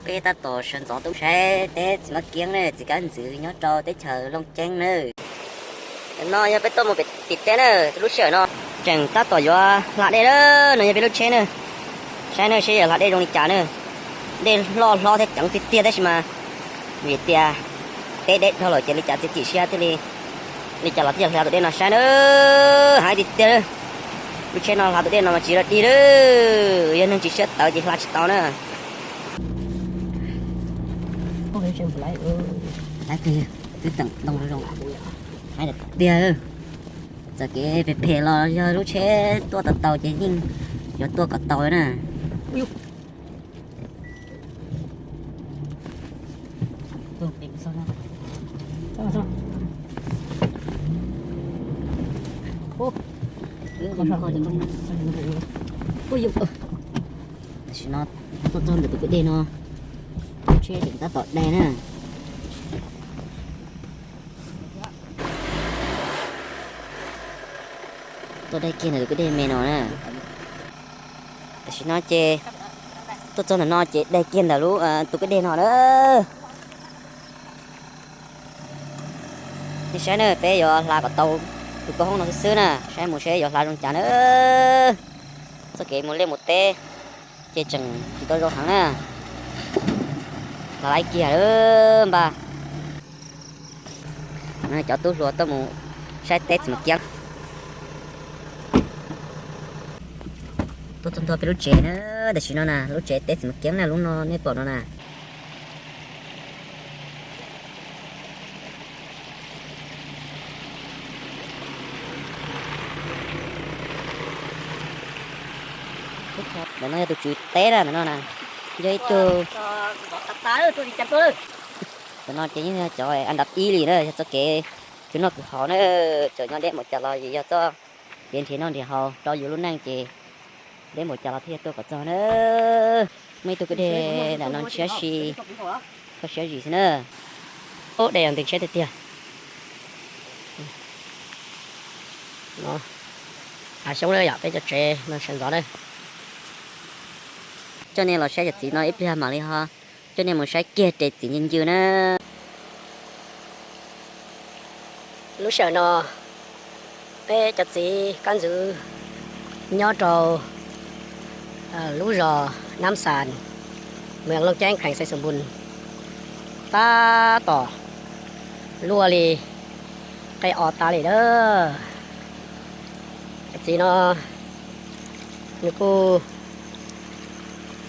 Peb tab tom sawv ntxov tuaj saib teb txiv mab kiab na, txiv kab ntxwv nyob rau teb chaws Looj Ceeb na. No yog peb tuaj mus tim teb na, lub sij hawm no tseem tab tom yuav hla dej na. No yog peb lub tsheb na, saib na seb yuav hla dej zoo li cas na. Dej loj hlob thiab ceev tiag tiag tab sis mas vim tias teb deb dhau lawm ces li cas txiav txim siab thiaj li, li cas los thiaj hla tus dej no saib na. Heev tiag tiag, lub tsheb no hla tus dej no mas tsis dog dig li, yog neeg tsis siab tawv ces hla tsis tau na. Lawv twb teem ntoo zoo zoo, heev tiag. Txawm kev phem phem los yog lub tsheb tuaj tau tau ces yeej yuav tuaj kom tau na. Tam sim no tuaj txog ntawm tus kwj deg no, lub tsheb tseem tab tom dai na. Tuaj dai kiag ntawm tus kwj deg me no na. Tam sim no ces tuaj txog ntawm no ces dai kiag ntawm lub tus kwj deg no na. Nej saib na, peb yuav hla kom tau tus kauj hoob no xwb xwb na, saib mus seb yuav hla zoo cas na. Txoj kev mus liaj mus teb ces tseem tsis tau zoo heev na. Hla laib kiag npaj. Cov tub hluas tuaj mus saib teb txiv mab kiab. Tuaj txog ntua peb lub tsev na, tam sim no na lub tsev teb txiv mab kiab na, lub no nej pom no na. Ntawm no yog tus tswv teb na, ntawm no na yog ib tug, ntawm no ces yeej yog cov an dab ib li na, yog txoj kev khwv noj khwv haus na, txawm nyob deb npaum cas los yog txoj kev nrhiav noj nrhiav haus rau yus lub neej ces deb npaum cas los thiaj tuaj kom txog na. Muaj ib tug kwj deg ntawm no ntshiab si, kho siab zim xwb na. Ub, dej yog ntws ntshiab tiag tiag. Av xyoob lawm yom, peb cov tsev no sawv ntxov na. Coj nej los saib cov txiv no ib pliag mam li ho coj nej mus saib kiag tes txiv ncw ncw na. Lub sij hawm no peb cov txiv kab ntxwv nyob rau lub zos Nab Xas, mwm Looj Ceeb, kheem Xais Xoom Npus, tab tom luaj li qe o tas li lawm. Cov txiv no nws kuj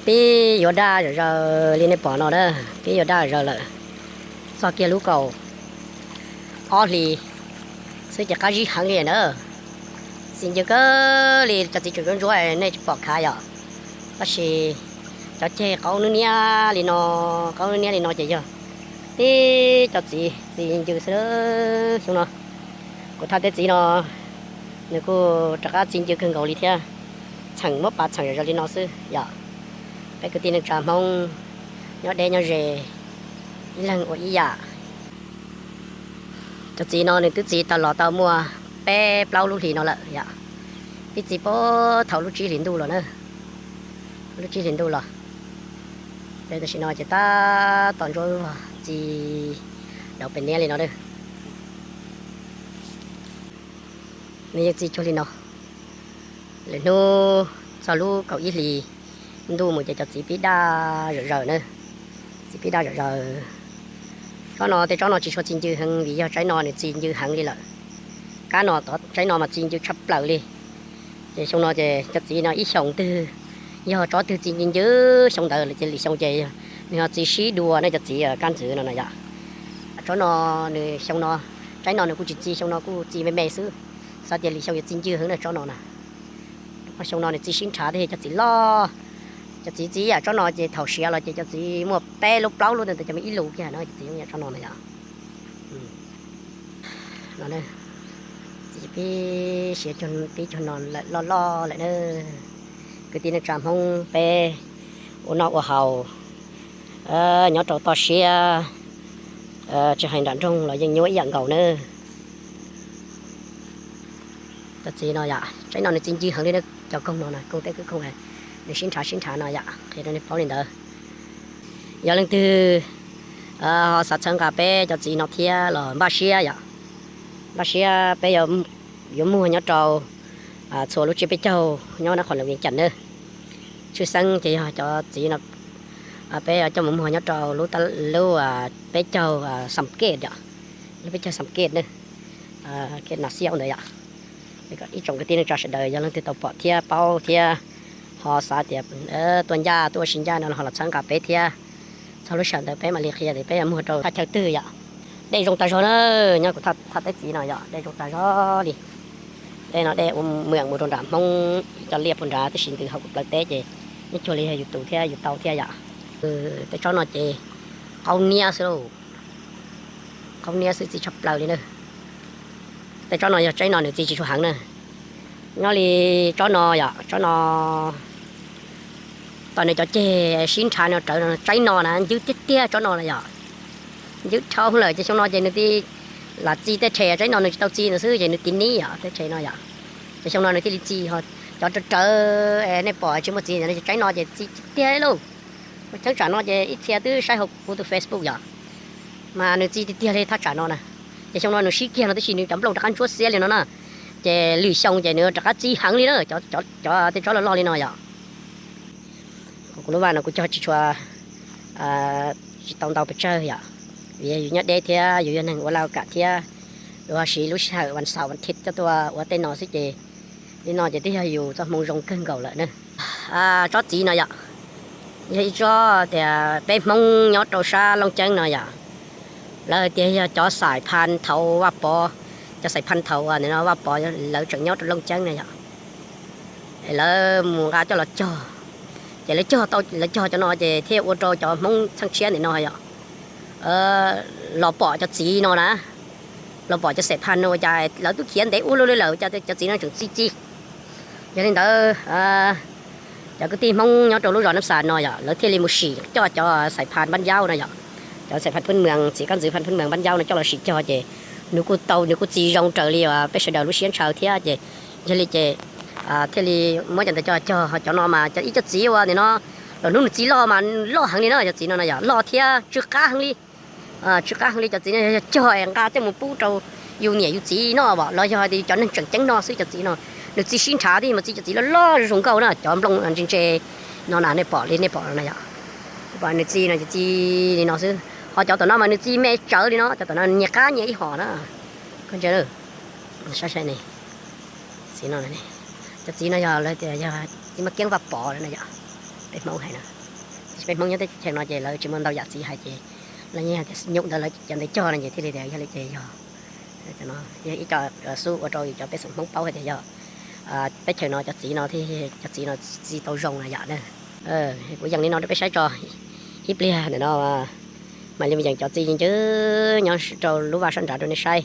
pib yuav daj zom zaws li nej pom no na, pib yuav daj zom zaws lawm. Txog kiag lub kaum ob hlis xwb ces qab zib heev li na. Txiv ncw kawg li, cov txiv tseem ntsuab ntsuab nej tsis pom khav yom. Tab sis cov ceg qaub nub niab li no, qaub nub niab li no ces yog tib cov txiv txiv ncw xwb. Xyoo no kuv thaj teb txiv no nws kuj rov qab txiv ncw kawg nkaus li thiab. Txheem muab pas txheem zom zaws li no xwb yom. Peb kwv tij neej tsa Hmoob nyob deb nyob ze ib leeg ua ib yam. Cov txiv no nws twb txiv tau los tau muaj peb plaub lub hlis no lawm yom. Pib txiv puag thaum lub tsib hlis ntuj los na, lub tsib hlis ntuj los. Peb tam sim no ces tab tom ntsuab txiv daus pem niab li no. Nws yeej txiv cuag li no. Lwm hnub txog lub kaum ib hlis ntuj mus ces cov txiv pib daj zom zaws na, txiv pib daj zom zaws. Tsob no tej tsob no tsis tshua txiv ncw heev vim yog tsaib no nws txiv ncw heev li lawm. Kab no tov tsaib no mas txiv ncw tshaj plaws li. Ces xyoo no ces cov txiv no ib xyoos twg yog tsob twg txiv ncw ncw xyoo ntawd ces lwm xyoo ces nws ho txiv sib dua ne, cov txiv kab ntxwv no na yom. Tsob no nws xyoo no, tsaib no nws kuj tsis txiv, xyoo no kuj txiv me me xwb. Xav tias lwm xyoo yuav txiv ncw heev na tsob no na. Xyoo no nws txiv sib nrhav thiab cov txiv loj. Cov txiv txiv yam tsob no ces thaum siav los ces cov txiv muaj peb lub plaub lub ntawd cov me ib lus kiag no, cov txiv yam tsob no na yom. No, txiv pib siav pib cuag no lawm, loj loj lawm na. Kwv tij neej tsa Hmoob peb ua noj ua haus nyob rau toj siab, tsis hais nram nroog los yeej nyuaj ib yam nkaus na. Cov txiv no yom, tsaib no nws txiv ncw heev li na, cov koog no na, koog teb koog, nws sib nrhav sib nrhav no yom, qhia rau nej paub li ntawd. Yog leej twg ho xav txhawb nqa peb cov txiv no thiab los npaj siab yom, npaj siab peb yuav muag nyob rau txhua lub tsiab peb caug nyob nab qhov na vias cas na. Tshwj xeeb ces yog cov txiv no peb coj mus muag nyob rau lub peb caug Xam Kej yom, lub peb caug Xam Kej na, Kej Nas Xiab ntawd yom. Ib tsoom kwv tij neej tsa sawv daws yog leej twg tau pom thiab paub thiab ho xav tias tuaj ncaj tuaj ua si ncaj no los ho los txhawb nqa peb thiab, txog lub sij hawm ntawd peb mam li qhia tias peb yuav muag rau thaj chaw twg yom. Dej zoo tag zog na, nyob kuv thaj teb txiv no yom, dej zoo tag zog li. Dej no dej ua mwam mus rau nram Hmoob cov liaj puag nrad, tab sis ntws hauv kuv plawv teb ces ib cuag li yog yus tus thiab yus tau thiab yom. Tej tsob no ces qaub niab xwb lauj, qaub niab xwb, txi tshaj plaws li na. Tej tsob no yog tsaib no nws txi tsis tshua heev na. Nyob li tsob no yom, tsob no tau nws cov ceg sib nrhav no rawv tsaib no na, ncwb tiag tiag tsob no na yom. Ncwb dhau lawm ces xyoo no ces nws thiaj lam txi tej rhe, tsaib no nws tsis tau txi ntawd xwb ces nws tiv nib yom, tej rhe no yom. Ces xyoo no nws thiaj li txi, cov rawv rawv nej pom tsis muaj txiv ntawd ces tsaib no ces txi tiag tiag lauj. Cheeb tsam no ces ib txhia twb saib hauv kuv tus Facebook yom, mas nws txi tiag tiag li thaj tsam no na. Ces xyoo no nws sib kiag no tib si nws cov nplooj rov qab ntsuab xiab li no na, ces lwm xyoo ces nws rov qab txi heev li na, cov tej tsob loj loj li no yom. Kuv lub vaj no kuv cog tsis tshua, tsis tau ntau pes tsawg yom, vim yus nyob deb thiab yus yog neeg ua laj kam thiab, yuav siv lub sij hawm vas xaum vas thiv coj tuaj ua tej no xwb ces li no ces twb yog yus txoj hmoo zoo kawg nkaus lawm na. Tsob txiv no yom, yog ib tsob tias peb Hmoob nyob rau sab Looj Ceeb no yom, lawv tias yog cov xaim phaj thaum Vaj Pov, cov xaim phaj thaum ntawm no Vaj Pov lawv tseem nyob rau Looj Ceeb na yom. Lawv mus nqa coj los cog, ces lawv cog tau, lawv cog cov no ces thiaj ua rau cov Hmoob txheej tshiab ntawm no yom los pom cov txiv no na, los pom cov xaim phaj no ua cas lawv twb khiav ntev ua luaj li lawm cas cov txiv no tseem txi txi. Yog li ntawd, cov kwv tij Hmoob nyob rau lub zos Nab Xas no yom, lawv thiaj li mus sim coj cov xaim phaj npab ncaub no yom, cov xaim phaj phwb mws, txiv kab ntxwv phaj phwb mws npab ncaub no coj los sim cog ces nws kuj tau, nws kuj txi zoo raws li uas peb sawv daws lub siab ntshaw thiab ces yog li ces thiaj li muab cov ntawd coj cog. Cov no mas cov ib cov txiv uas nim no los hnub nws txi loj mas loj heev li na, cov txiv no no yom, loj thiab tsw qab heev li. Tsw qab heev li cov txiv no yog cog es nqa coj mus pub rau yus niam yus txiv noj los yog tias cov neeg tseem ceeb noj xwb. Cov txiv no nws txi sib nrhav thiab mas txi cov txiv loj loj zoo nkauj na, cov nplooj ntse ntse no na, nej pom li nej pom no na yom. Nws txi no ces txi li no xwb, ho cov tom no mas nws txi me tsawv li no, cov tom no nyias qab nyias ib hom na. Koj ntsia, sab saib ne, txiv no, cov txiv no yog lawv tias yog txiv maj kiab Vaj Pov lawm no yom, peb Hmoob hais no. Tab sis peb Hmoob nyob teb chaws no ces lawv tsis muaj ntau yam txiv hais ces lawv yeej tias nyuj ntawd lawv cov ntawd cog no ces thiaj li tias yog li ces yog, yog ib co xub ua rau yus cov pej xeem Hmoob paub hais tias yog teb chaws no cov txiv no thiaj, cov txiv no txi tau zoo na yom na. Kuv yees li no rau peb saib tso, ib pliag ntawm no mam li mus yees cov txiv ncw nyob rau lub vaj sab nrad rau nej saib.